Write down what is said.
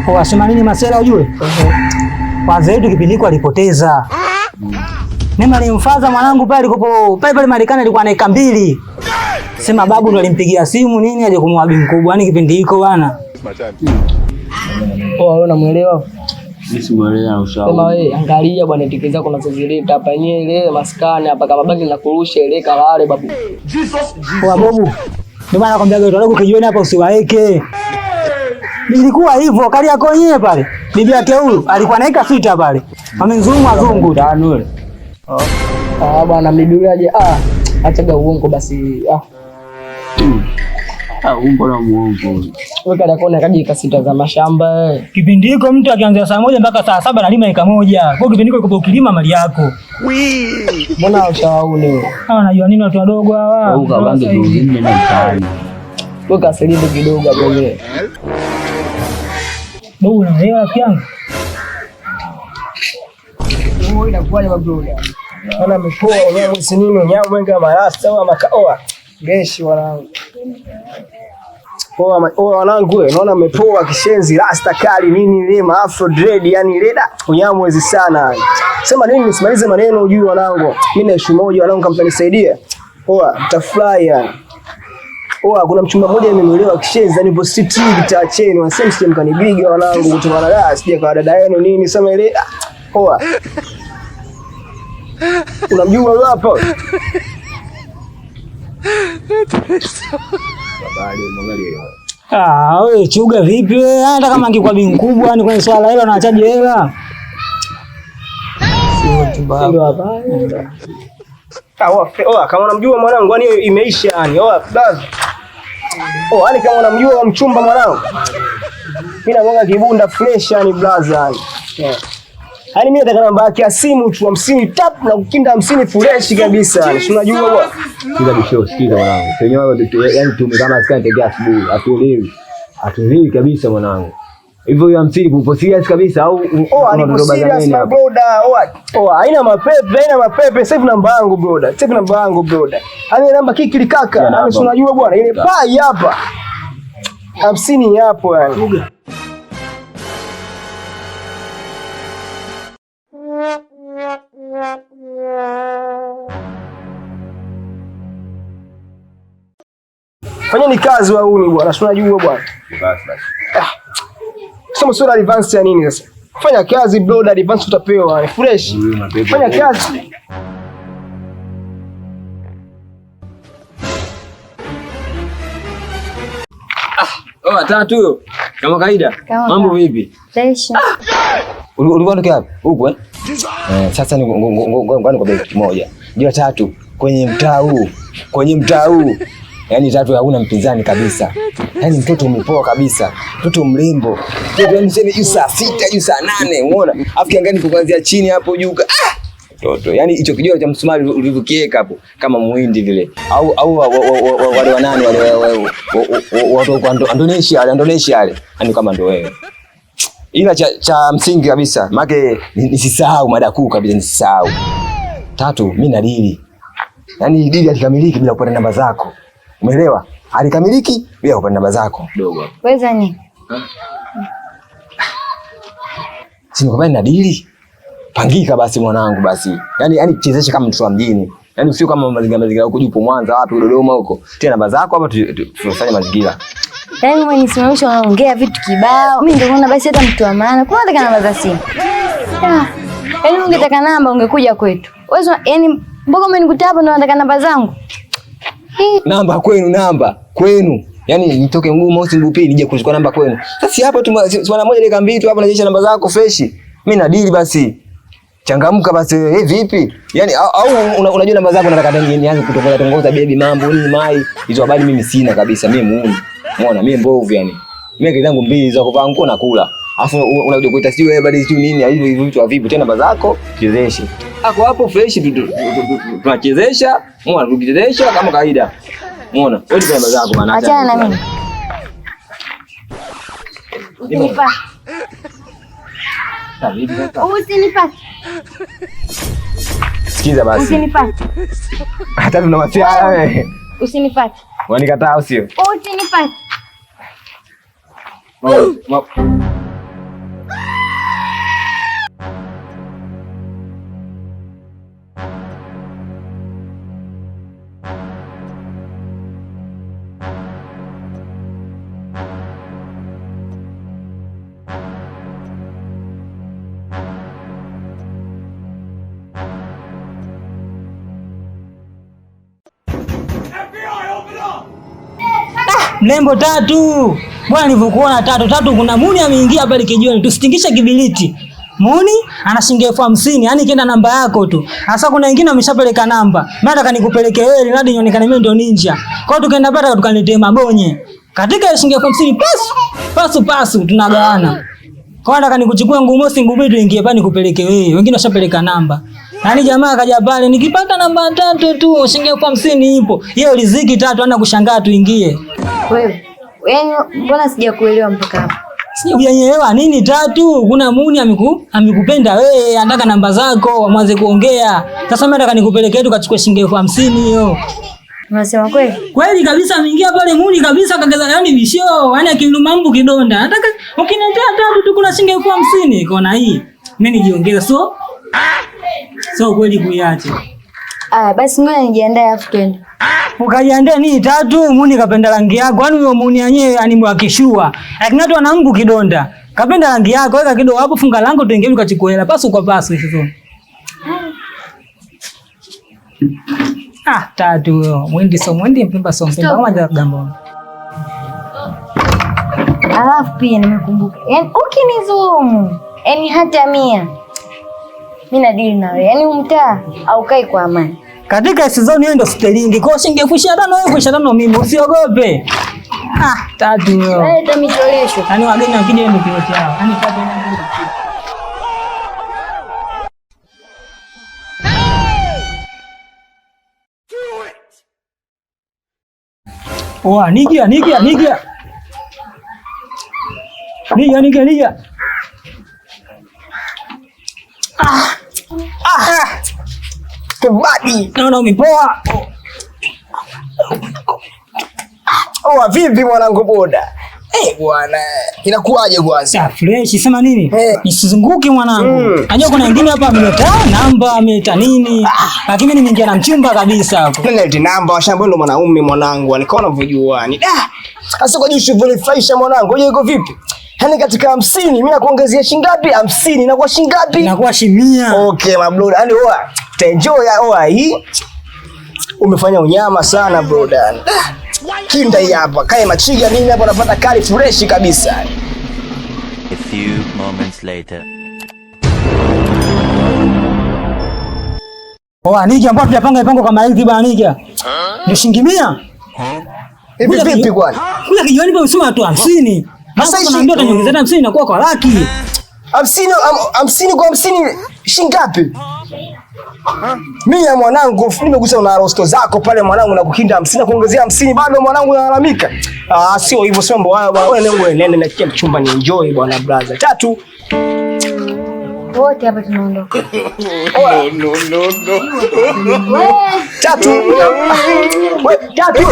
Wasema nini masela ujue? Wazee wetu kipindi hiko alipoteza. Mimi alimfaza mwanangu pale alikopo pale pale Marekani alikuwa na eka 2. Sema babu ndo alimpigia simu nini aje kumwabi mkubwa. Yaani kipindi hiko bwana. Poa, wewe unamuelewa? Mimi simuelewi ushauri. Sema wewe angalia bwana tiketi zako unazozileta hapa yenyewe ile maskani hapa kama bangi la kurusha ile kalale babu. Poa babu. Ndio maana nakwambia watu wadogo kijiweni hapa usiwaeke. Ilikuwa hivyo kali yako yenyewe pale. Bibi yake huyu alikuwa naika 6 pale. Wamenzulumu wazungu. Tano yule. Ah bwana bibi yule aje ah achaga uongo basi ah. Ah, mbona muongo? Wewe kali yako kaji kasita za mashamba. Kipindi hiko mtu akianza saa 1 mpaka saa 7 analima eka 1. Kwa hiyo kipindi hiko ukilima mali yako. Mbona ushawaone? Hawa wanajua nini watu wadogo hawa? Au kabange zingine na mtaani. Wewe kasilimu kidogo hapo wewe. Dogo unaelewa rafiki yangu? Wewe inakuwaje mabrother? Bwana amepoa wewe si nini nyama mwenga marasta au makaoa. Geshi wanangu. Poa poa wanangu wewe, naona amepoa kishenzi rasta kali nini ile afro dread yani ile da unyamwezi sana. Sema nini nisimalize maneno ujui wanangu. Mimi na issue moja wanangu kama mtanisaidia. Poa, mtafurahi yani. Poa, kuna mchumba mmoja nimemuelewa kishenzi yani ipo city kitaa chenu. Wanasema sije mkanipiga wanangu kutokana na sije kwa dada yenu nini sema ile. Poa. Unamjua wewe hapo? Ah, wewe chuga vipi wewe? Hata kama angekuwa bi mkubwa ni kwenye swala hilo anaachaje hela? Ndio hapa. Ah, oa, kama unamjua mwanangu, yani imeisha yani. Oa, blaza. Oh, yani kama unamjua mchumba mwanangu. Mimi namwanga kibunda fresh yani blaza yani. Yeah. Yaani mimi nataka namba yake ya simu tu 50 tap na kukinda 50 fresh kabisa. Si unajua bwana. Sikiza bisho, sikiza mwanangu. Wenyewe yani tume kama askari tokea asubuhi, hatuelewi. Hatuelewi kabisa mwanangu. Hivyo hiyo 50 upo serious kabisa au oh, nipo serious my brother. Oh, oh, haina mapepe, haina mapepe. Save namba yangu brother. Save namba yangu brother. Yaani namba kikili kaka. Yaani si unajua bwana, ile pai hapa. 50 hapo yani. Fanyeni kazi wauni bwana, si unajua bwana. Basi basi. Sema sura advance ya nini sasa? Fanya kazi brother, advance utapewa. Fresh. Fanya kazi. Oh, tatu huyo. Kama kawaida. Mambo vipi? Fresh. Ulikuwa unatokea wapi? Huko eh? Sasa ni ngoja nikwambie kitu kimoja. Jua tatu kwenye mtaa huu. Kwenye mtaa huu. Yaani tatu hakuna mpinzani kabisa. Yaani mtoto umepoa kabisa. Mtoto mrembo. Mtoto yani sema juu saa 6, juu saa 8, umeona? Afu kiangalia kuanzia chini hapo juu. Ah! Mtoto. Yaani hicho kijora cha msumari ulivyokiweka hapo kama muhindi vile. Au au wale wanani wale watu wa Indonesia, wale Indonesia wale. Yaani kama ndio wewe. Ila cha msingi kabisa, maana nisisahau mada kuu kabisa nisisahau. Tatu, mimi na dili. Yaani dili halikamiliki bila kupata namba zako. Umeelewa? Halikamiliki bila kupata namba zako. Dogo. Weza nini? Si nikwambia nina dili. Pangika basi mwanangu basi. Yaani chezesha kama mtu wa mjini. Yaani usio kama mazingira huko juu Mwanza wapi Dodoma huko. Tia namba zako hapa tufanye mazingira. Yaani mwenye simamisha unaongea vitu kibao. Mimi ndio naona basi hata mtu wa maana. Kwa nini unataka namba za simu? Yaani ungetaka namba ungekuja kwetu. Wewe yaani mbona umenikuta hapa ndio unataka namba zangu? Namba kwenu, namba kwenu. Yaani nitoke mguu mosi mguu pili nije kuchukua namba kwenu. Sasa hapa tu mara moja dakika 2 tu hapa najesha namba zako fresh. Mimi na deal basi. Changamka basi wewe, vipi? Yaani au unajua namba zako nataka nianze kutongoza tongoza baby mambo nini mai. Hizo habari mimi sina kabisa, mimi muuni. Umeona mimi mbovu yani. Mimi akili zangu mbili za kuvaa nguo na kula. Alafu unakuja kuita sijui wewe bali sijui nini hivi hivi vitu vipi tena namba zako chezeshe. Ako hapo fresh tunachezesha, umeona tukichezesha kama kawaida. Umeona? Wewe ndio namba zako bana. Achana na mimi. Usinipa. Usinipa. Sikiza basi. Usinifuate. Hata tuna masiara wewe. Usinifuate. Unanikataa au sio? Usinifuate. Mlembo tatu. Bwana nilivyokuona tatu tatu, kuna muni ameingia pale kijiweni, tusitingishe kibiliti. Muni ana shilingi 50,000, yani kienda namba yako tu. Sasa kuna wengine wameshapeleka namba. Mimi nataka nikupeleke wewe ili hadi nionekane mimi ndo ninja. Kwa hiyo tukaenda pale tukaniletee mabonye. Katika shilingi 50,000 pasu pasu pasu tunagawana. Kwa hiyo nataka nikuchukue ngumu mosi ngumu tuingie pale nikupeleke wewe. Wengine washapeleka namba. Yaani jamaa akaja pale nikipata namba tatu tu shilingi 50,000 ipo. Hiyo riziki tatu ana kushangaa tuingie. Wewe, yaani mbona sijakuelewa mpaka hapa? Hujanielewa nini tatu? Kuna muni amikupenda wewe, anataka namba zako, amwanze kuongea. Sasa mimi nataka nikupeleke tukachukue shilingi 50,000 hiyo. Unasema kweli? Kweli kabisa ameingia pale muni kabisa kageza, yani bisho, yani akiluma mbu kidonda. Nataka ukiniletea tatu tu kuna shilingi 50,000 kona hii. Mimi nijiongeza so kweli kuiache. Ah, basi ngoja nijiandae afu twende. Ukajiandaa nini tatu? Muni kapenda rangi yako. Yaani huyo muni yenyewe yani mwakishua. Lakini watu wana mbu kidonda. Kapenda rangi yako, weka kidogo hapo, funga lango tuingie tukachukue hela pasu kwa pasu hizo. Ah, tatu huyo. Mwindi so mwindi, mpimba so mpimba kama jambo. Alafu pia nimekumbuka. Yaani ukinizulumu, yaani hata 100. Mimi nadili na wewe. Yaani umtaa au kai kwa amani. Katika season hiyo ndo sterling. Kwa shilingi 25,000 wewe 25,000 mimi, usiogope. Ah, tatu huyo. Wewe tamicholesho. Yaani wageni wakija ndio kioo chao. Yaani tatu ina Oa, nija nija nija. Nija nija nija. Kebadi. Naona umepoa. Oa vipi mwanangu boda? Eh bwana, inakuwaje kwanza? Ah, fresh sema nini? Nisizunguke mwanangu. Najua kuna wengine hapa ameleta namba, ameleta nini? Lakini mimi nimeingia na mchumba kabisa hapo. Mimi nilete namba washamba ndo mwanaume mwanangu, nikaona unavyojua. Ni da. Sasa kwa jinsi ulivyonifurahisha mwanangu, unajua iko vipi? Yaani katika 50 mimi nakuongezea shilingi ngapi? 50 inakuwa shilingi ngapi? Inakuwa shilingi 100. Okay my brother. Yaani oa, utaenjoy oa hii. Umefanya unyama sana brother. Kinda hii hapa, kae machiga nini hapa unapata kali fresh kabisa. A few moments later. Oa, nija mbona tujapanga mipango kama hivi bwana nija? Ni shilingi 100. Hivi vipi kwani? Kuja kijioni hapo msema watu 50. Sasa Sasa naambia utaniongezea 50 inakuwa kwa laki. 50 kwa 50 shilingi ngapi? Mimi ya mwanangu, nimegusa na rosto zako pale mwanangu na kukinda 50 na kuongezea 50 bado mwanangu nalalamika. Ah, sio hivyo, sio mambo hayo bwana. Wewe nenda na kia mchumba ni enjoy bwana brother. Tatu. Wote hapa tunaondoka. No, no, no, no. Tatu. Wewe tatu.